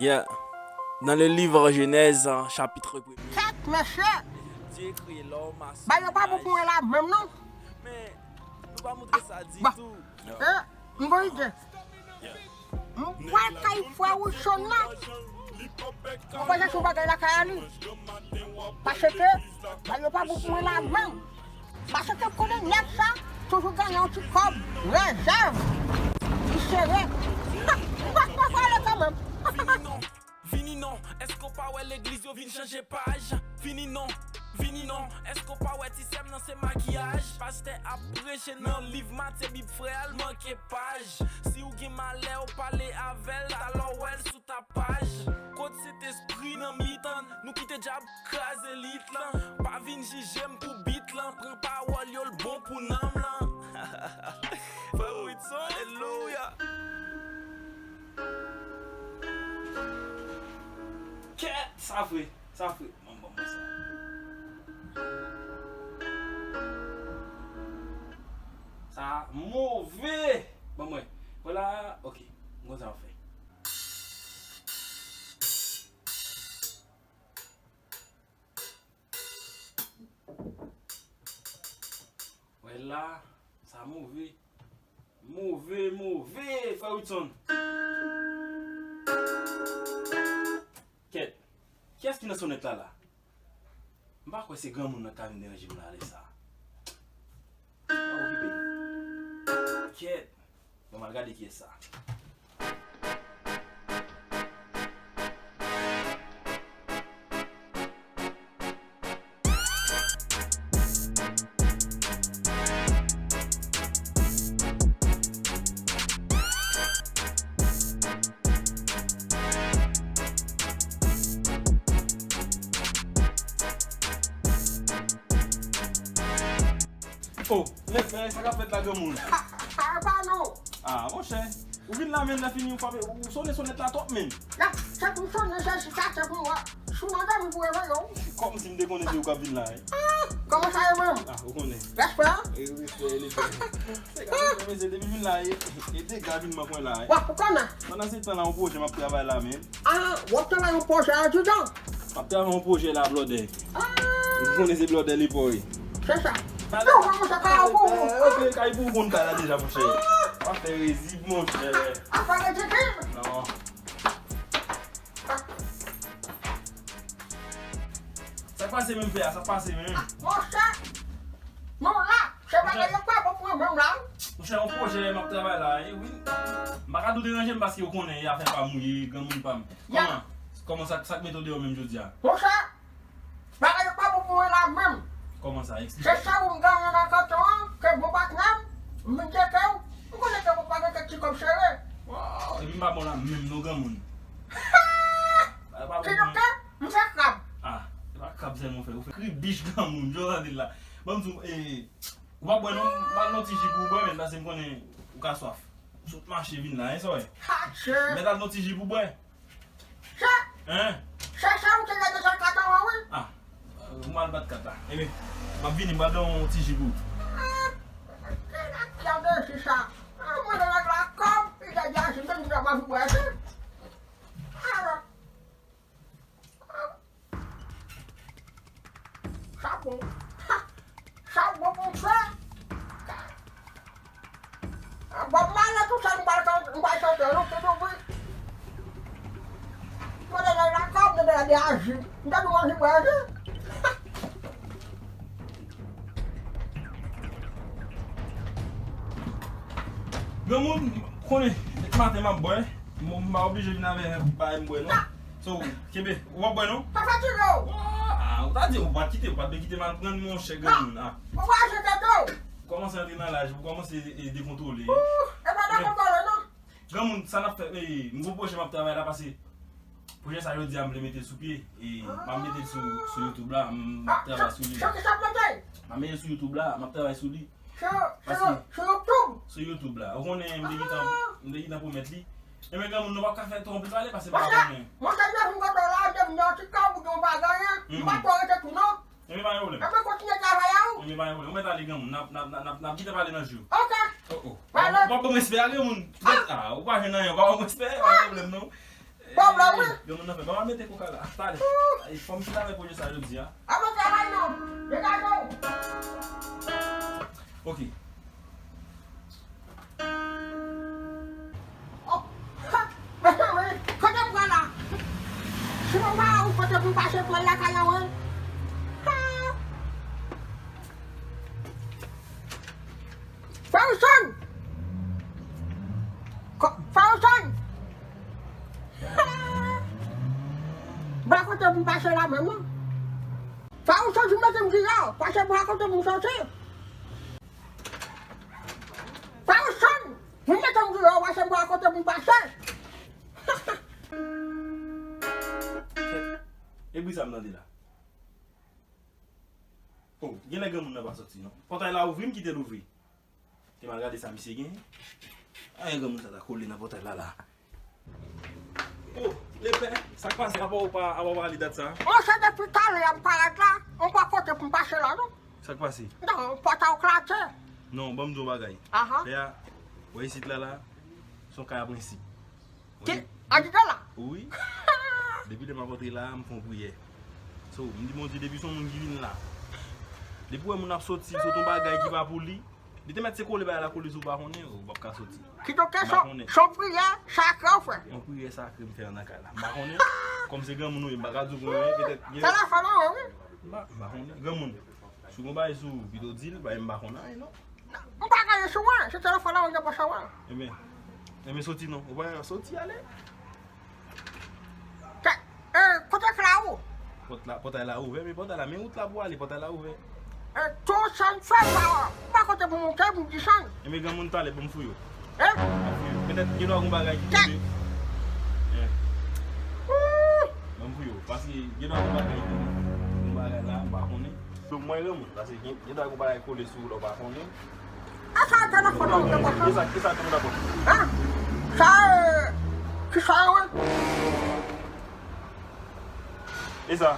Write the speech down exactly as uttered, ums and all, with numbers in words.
Yeah. Dans le livre Genèse, chapitre premier. Kèt, mesye! Dieu créa l'homme à son image. Ba yo pa bon pou mwen la menm, non. Men, nou pa montre sa ditou. Eh, m gon ide. M pral kay frè Wilson nan. Mwen kwè se yon bagay lakay a li. Paske, ba yo pa bon pou mwen la menm. Paske konnen nèg sa toujou genyen yon ti kòb rezèv. Li sere. Ha! M pa, m pa prale kanmenm. Vini non, vini non, èske w pa wè legliz yo vin chanje paj? Vini non, vini non, èske w pa wè ti sè m nan se makiyaj? Pastè ap preche nan liv Matye, Bib frè a l manke paj. Si w gen malè, w pale avè l, talè w wè l sou tapaj. Kot Sentespri nan mitan n, nou kite dyab kraze lit lan. Pa vin jije m pou bit lan, pran pawòl yo, l bon pou nanm lan. Frè Wilson, alelouya. Kèt, sa vre, sa vre. Ban m, ban m sa. Sa move. Ban mwen. Vwala, ok. M konn sa m ap fè. Vwala, sa move. Move, move, frè Wilson. Kèt. Kiyès ki nan sonèt la la? M pa kwè se granmoun nan k ka vin deranje m la lè sa a. Pa okipe m. Kèt. Bon, m al gade kiyès sa. Oh, men, men, sa k ap fèt la, granmoun? Ah, monchè, ou vin la, men, lè fini, ou frape, ou sonnen sonèt la twòp, men. Nan, se pou m sonnen, se chita, se pou m wè. Si w nan dòmi pou reveye w. Kòmsi m te konnen se ou k ap vin la, wi. Ah, kòman sa ye, menm? Ah, ou konnen. Respè, a? E, respè, respè. Se ka, mesye, depi m vin la, e, e dega vin mank mwen la, wi. Wè, ou konnen. Pandan se tan la, yon pwojè m ap travay la, men. Ah, w ap travay yon pwojè andidan? M ap travay yon pwojè la, blòdè. Ah. Ou konnen se blòdè li pa, wi. Se sa. Pale. Non, mwen, se pa yon pou ou. Ok, kay pou ou konn kay la deja, monchè. Ah. Pa fè rizib, monchè. Apa ridikil? Non. Sa k pase menm, pè a? Sa k pase menm? Ah, monchè, nou la, se bagay yo pa bon pou mwen menm la. Monchè, yon pwojè m ap travay la, e wi. M pa ka tou deranje m paske ou konnen, e afè pa m ou ye, granmoun pa m. Ya. Kòman? Kòman sa, sa k mete w deyò menm jodi a? Monchè, bagay yo pa bon pou mwen la menm. Kòman sa? Eksplike. Se sa ou m genyen nan kanton an, ke bon patnè m, m vin tcheke w, m konnen ke ou pa gen kèk ti kòb sere. Waw, epi m pa bon la menm non, granmoun. Ki doktè? M fè krab. Ah, se pa krab sèlman w fè, ou fè kribich granmoun, jan w tande l la. Ban m di w, eh, ou pa bwè non, m al nan ti ji pou w bwè, men pase m konnen ou ka swaf. Ou sot mache vin la, en, sa w wè. Atchè! Mèt al nan ti ji pou w bwè. Chè! Hein? Chè, chè, ou te rete sou kat an, wi. Ah, ou mal bat kat la. Ebyen, m ap vini, m al nan yon ti ji pou ou. Ah, gade chè sa. Ah, mwen, lè nèg la kòb, li te di a, si menm jan m ap bwè, chè. Ah, Sa bon. Ha! Sa bon pou fè. Bob Marley tou sèl m pral chante, m pral chante, non, tout ouvri. Mwen te gen lakòb, mwen te gen de aji. M te dwe manje bwè aji. Granmoun, konnen, depi maten m ap bwè, m, m pa oblije vin avè bagay m bwè, non. So, kenbe, ou p ap bwè non? Pa fatige w. Ah, ou ta di ou pa t kite, ou pa t dwe kite m al pran monchè granmoun, ah. Ou pa aji tèt ou. Ou kòmanse antre nan laj, ou kòmanse, e, dekontwole. Ou, e pa dekontwole non. Granmoun, sa n ap fè, e, m gon pwojè m ap travay la, pase pwojè sa jodi a m vle mete l sou pye, e, m ap mete l sou, sou YouTube la, m, m ap travay sou li. Sou ki sa w ap mete? M ap mete l sou YouTube la, m ap travay sou li. Sou, sou, sou YouTube? Sou YouTube la. Ou konnen m te gentan, m te gentan pwomèt li. Enben granmoun, nou p ap ka fè twò anpil pale, pase m pa konnen. Monchè, monchè, m te vin kote w la, m te vin yon ti kòb, ou gen w pa gen anyen. M pa twò rete tou non. Enben pa gen pwoblèm. Enben kontinye travay a ou. Enben pa gen pwoblèm. Ou mèt ale granmoun, n ap, n ap, n ap, n ap, n ap gentan pale nan jou. Ok. Oh, oh. Pale. W ap ban m respè a granmoun. Ah, ou pa jwenn anyen, ou pa ban m respè, pa gen pwoblèm non. Pwoblèm, wi. Gen moun nan fè, ban m al mete koka la. Talè. Ay, fò m chita avèk pwodui sa jodi a. A mwen travay non. Degaje w. Ok. Oh. Ha! Mezanmi, kote m pran la? Si mwen pa wè yon kote pou m pase pran lakay la, wi. Ha! Ferguson! Ko-, Ferguson! Ba kote pou m pase la menm, non? Ferguson, si mete m deyò, pase pou a kote pou m soti. Ferguson! Si mete m deyò, pase pou a kote pou m pase. E bri sa m tande la. Oh, genlè granmoun nan pa soti, non. Pòtay la ouvri, m kite l ouvri. Te m al gade sa misye gen. Ay, granmoun sa ta kole nan pòtay la, la. Oh, lepè, sa k pase? Apa w pa, apa w pa ale dat sa? Monchè, depi talè a m parèt la, m pa kote pou m pase la, non. Sa k pase? Non, pòtay ou klate. Non, ban m di w bagay. Aha. Lè a, wè isit la, la, se yon kay a prensip. Ki? Wi. Adidas la? Wi. Depi lè m ap antre la, m fè yon priyè. So, m di Bondye, depi se yon moun ki vin la, depi w wè moun ap soti, soti yon bagay ki pa pou li, li te mèt se kole bagay la kole sou ou pa konnen, ou p ap ka soti. Kidonk, m pa konnen. Se yon priyè sakre ou fè? Yon priyè sakre m fè an nan kay la. M pa konnen. Kòm se granmoun ou ye, m pa ka di w pou mwen, petèt gen. Telefòn an, wi. M pa, m pa konnen. Granmoun. Si w gon bagay sou ou, pito di l, bagay m pa konn anyen, non. M pa gen anyen sou mwen, se telefòn la mwen gen pochè mwen. Enben, enben soti non, ou pa soti ale. Kè, e, kote k la ou? Pòt la, pòtay la ouvè, men pòtay la, men wout la pou ale, pòtay la ouvè. E, tout sa m fè pa, m pa kote pou moute, pou m desann. Enben granmoun talè, ban m fouye w. Hein? Petèt gen dwa gon bagay ki tonbe. Ban m fouye w, paske gen dwa gon bagay ki tonbe. Gon bagay la, m pa konnen. Sou mwen granmoun, paske gen, gen dwa gon bagay kole sou ou la w pa konnen. A sa telefòn nan ou te pran? Kisa, kisa tonbe nan pòt? Hein? Sa, e, kisa, wi? E sa?